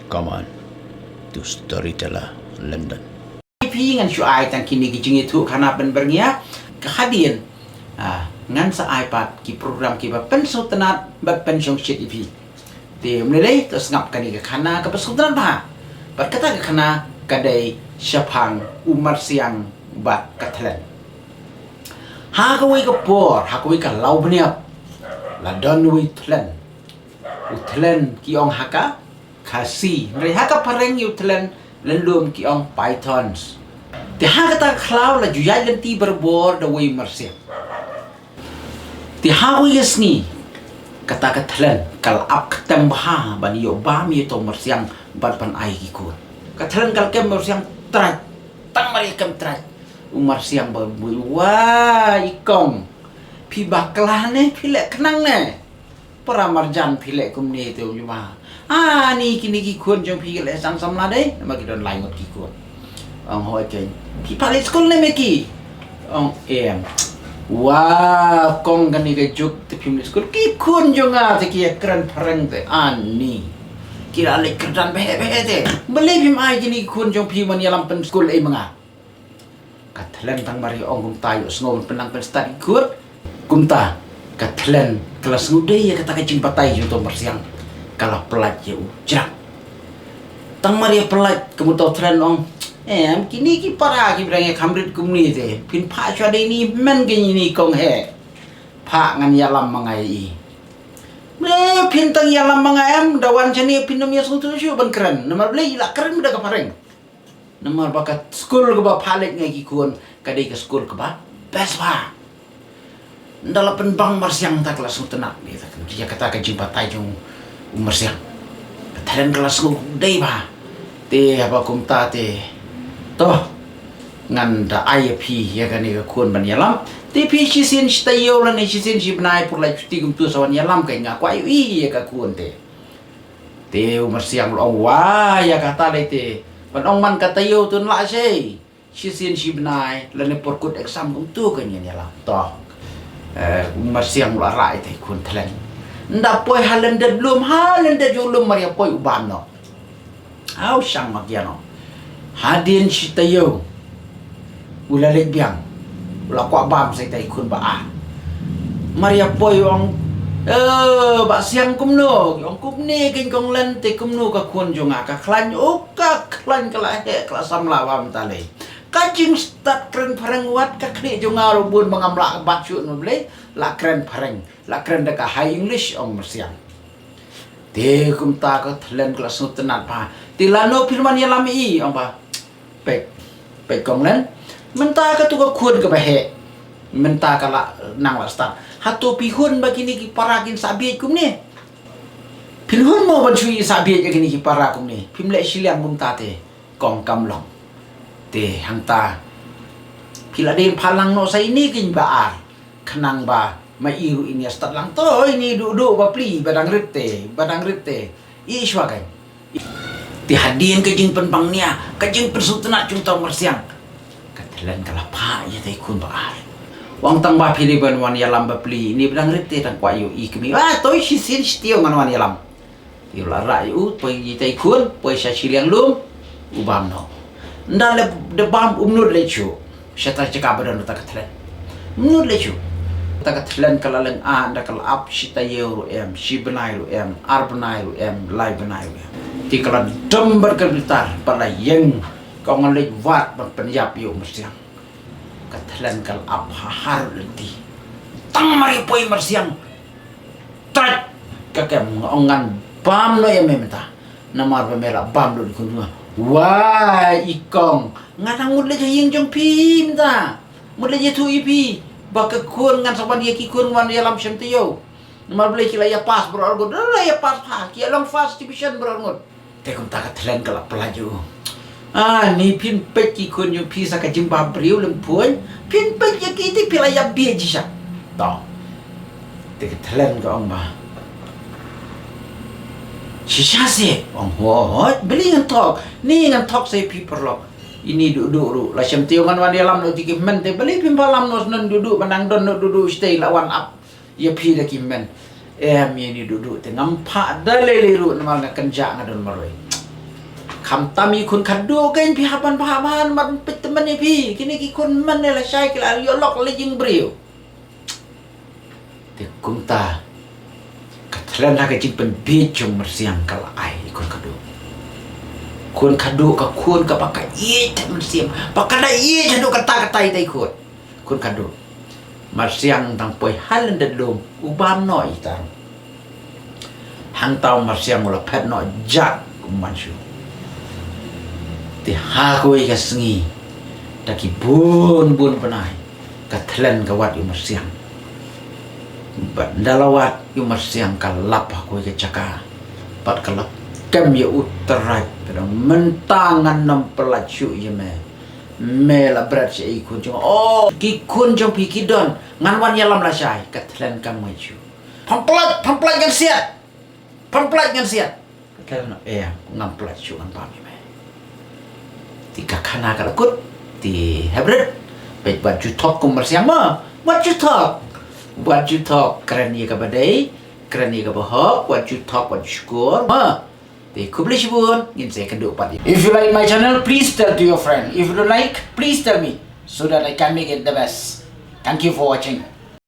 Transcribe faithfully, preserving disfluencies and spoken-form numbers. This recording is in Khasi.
Come on to Storyteller London. Phi ngan shu ai tang kine ki jingïathuh khana pynbyrngia ka hadien. Ah, ngan sa ai pat ki program kiba pynsngewtynnat bad pynshongshit ïa phi. Te ym lei lei to sngap kane ka khana kaba sngewtynnat bha. Bad kata ka khana ka dei shaphang u Marsiang bad ka Thlen. Ha kawei ka por, ha kawei ka law bniap, la don uwei u Thlen. U Thlen ki ong ha ka Khasi. Hynrei ha ka phareng ïa u Thlen lyngdoh ki ong pythons. Te ha kata ka khlaw la ju ïaid lynti barabor da uwei u Marsiang. Te ha kawei ka sngi kata ka Thlen ka la ap ktem bha ban ïoh bam ïa uto u Marsiang bad ban ai ki khun. Ka Thlen ka la kem u Marsiang trai. Tang mar ïa kem trai, u Marsiang ba bui, wa i kong, phi bakla ne phi leh khnang ne? Para marjan phi leh kumne te u juma. Ah, ni kine ki khun jong phi ki leh sang samla dei, namar ki don lai ngut ki khun. Ong hoi keng. Phi phah leit skul ne me ki? Ong em. Wa kong, kane ka juk te phim leit skul. Ki khun jong nga te ki ïa kren phareng te ani. Ki la leit kyrdan beh beh te. Balei phim ai kine ki khun jong phi ban ïalam pynskul ei ma nga? Ka Thlen tang mar ïa ong kumta ïoh sngew ban pynnang pynstad ki khun. Kumta ka Thlen ka la sngewdei ïa kata ka jingbatai jong uto u Marsiang, ka la pyllait ïa u jrang. Tang mar ïa pyllait ka mut uto u Thlen ong, em, kine ki para kiba dang ïa kham rit kumne te phin phah shuwa dei ni, men kine ni kong he. Phah ngan ïalam ma nga ïa i. Me phin tang ïalam ma nga em, da wan shane phin ym ïa sngewthuh shuh ban kren. Namar balei i la kren da ka phareng. Namar ba ka skul kaba phah leit nga ïa ki khun ka dei ka skul kaba best bha. Nda la pynbang Marsiang ta ka la sngewtynnat ïa kata ka jingbatai jong u Marsiang. Ka Thlen ka la sngewdei bha. Te haba kumta te to ngan da ai ïa phi ïa kane ka khun ban ïalam. Te phi shisien shi taïew lane shisien shi bnai pyrshah leit shuti kumtu sa wan ïalam, ka nga kwah ïohi ïa ka khun te. Te u Marsiang u la ong, wa ïa kata lei te. Ban ong man ka taïew to lah shei. Shisien shi bnai lane por kut exam kumtu kan ïalam. To. Eh, u Marsiang u la rah ïa utai u khun Thlen. Nda poi ha lyndet lum, ha lyndet jong lum mar ïa poi u bam noh. Aw shang ma kiano. Hadien shi taïew u la leit biang. U la kwah bam sa ïa utai u khun ba ar. Mar ïa poi u ong, eh, Bah Siang kumno? Ong kumne keiñ kong Len, te kumno ka khun jong nga? Ka khlaiñ, oh ka khlaiñ ka la heh, ka la samla bam ta lei. Ka jingstad kren phareng wat ka khlieh jong nga ruh bun ba ngam lah bat shuh, namar balei? La kren phareng, la kren da ka High English, ong Marsiang. Te kumta ka Thlen ka la sngewtynnat bha. Te lano phin wan ïalam ïa i, ong ba. Peit, peit kong Len. Mynta katu ka khun kaba heh. Mynta ka la nang la stad. Hato phi hun ba kine ki para kin sa bieit kumne? Phin hun mo ban shu ïa sa bieit ïa kine ki para kumne? Phim leh shiliang kumta te kong, kam long. Te hangta phi la dei phah lang noh sa ine keiñ ba ar. Khnang ba ma i ruh in ïa stad lang, to ine duh duh ba pli, ba dang rit te, ba dang rit te. I shuwa keiñ. Te hadien ka jingpynbang nia, ka jingpynsngewtynnat jong uta u Marsiang, ka Thlen ka la phah ïa utai u khun ba ar. Ong tang ba phi dei ban wan ïalam ba pli, ine ba dang rit te dang kwah ïohi kmie. Ah, to shisien shi taïew ngan wan ïalam. Te u la rah ïa u, poi ïa utai u khun, poi sha shiliang lum, u bam noh. Nda leh da bam um nud leit shuh sha ta jaka ba don uta ka Thlen. Um nud leit shuh. Uta ka Thlen ka la lyngngoh, nda ka la ap shi taïew ruh em, shi bnai ruh em, ar bnai ruh em, lai bnai ruh em. Te ka la dom bad ka bitar, bad la ïeng, ka ong ngan leit wad ban pynïap ïa u Marsiang. Ka Thlen ka la ap ha har lynti. Tang mar ïa poi Marsiang. Trai ka kem, nga ong ngan bam noh ïa me mynta. Namar ba me la bam lut ïa ki khun jong nga. Wai i kong, nga dang mut leit ha ïing jong phi mynta. Mut leit ïathuh ïa phi ba ka khun ngan sa wan ïa ki khun wan ïalam shem taïew. Namar balei ki la ïa pass baroh arngut. La ïa pass ha, ki ïa long first division baroh arngut. Te kumta ka Thlen ka la pyllait ïa u. Ah, ni phin peit ki khun jong phi sa ka jingbam briew lem phuiñ. Phin peit ïa ki te phi la ïa bieit shisha. To. Te ka Thlen ka ong ba, shisha se, ong hooid, balei ngan thok? Ni ngan thok sa ïa phi paralok. Ine duh duh ruh la shem taïew ngan wan ïalam noh ïa ki hynmen te balei phim ïalam noh, shen duh duh ba nang don noh duh duh shatei la wan ap ïa phi da ki hynmen. Em, ïa ine duh duh te ngam phah da lei lei ruh namar nga kynjah nga don marwei. Khamtam i khun khadduh kein phi hap ban bha ban, mat peit tymmen ïa phi. Kine ki khun mynne lashai ki la ïoh lok la jingbriew. Te kumta ka thlen ha ka jingpynbieit jong Marsiang ka la ai i khun khadduh. Khun khadduh ka khun kaba ka ïeit mynsiem, ba ka da ïeit haduh katta katta ïa i khun. Khun khadduh. Marsiang dang poi ha lyndet lum, u bam noh ita. Hangta u Marsiang u la phet noh jak kumban shuh. Te ha kawei ka sngi, da ki bun bun bnai, ka thlen ka wad ïa u Marsiang. Bad ynda la wad ïa u Marsiang ka lap ha kawei ka jaka. Bad ka la kem ïa u Trai, ka ong mynta ngan nym pyllait shuh ïa me. Me la bret sha i khun jong, oh, ki khun jong phi ki don, ngan wan ïalam lashai, ka thlen kam ngai shuh. Pham pyllait, pham pyllait ngan siat. Pham pyllait ngan siat. Ka thlen, eh, ngam pyllait shuh, ngan bam ïa me. Te ka khana ka la kut, te hep rit. Peit, wat ju thok kum Marsiang mo. Wat ju thok. Wat ju thok, kren ïa kaba dei, kren ïa kaba hok, wat ju thok, wat ju shukor mo. Te khublei shibun, ngin sa ïakynduh pat. If you like my channel, please tell to your friend. If you don't like, please tell me so that I can make it the best. Thank you for watching.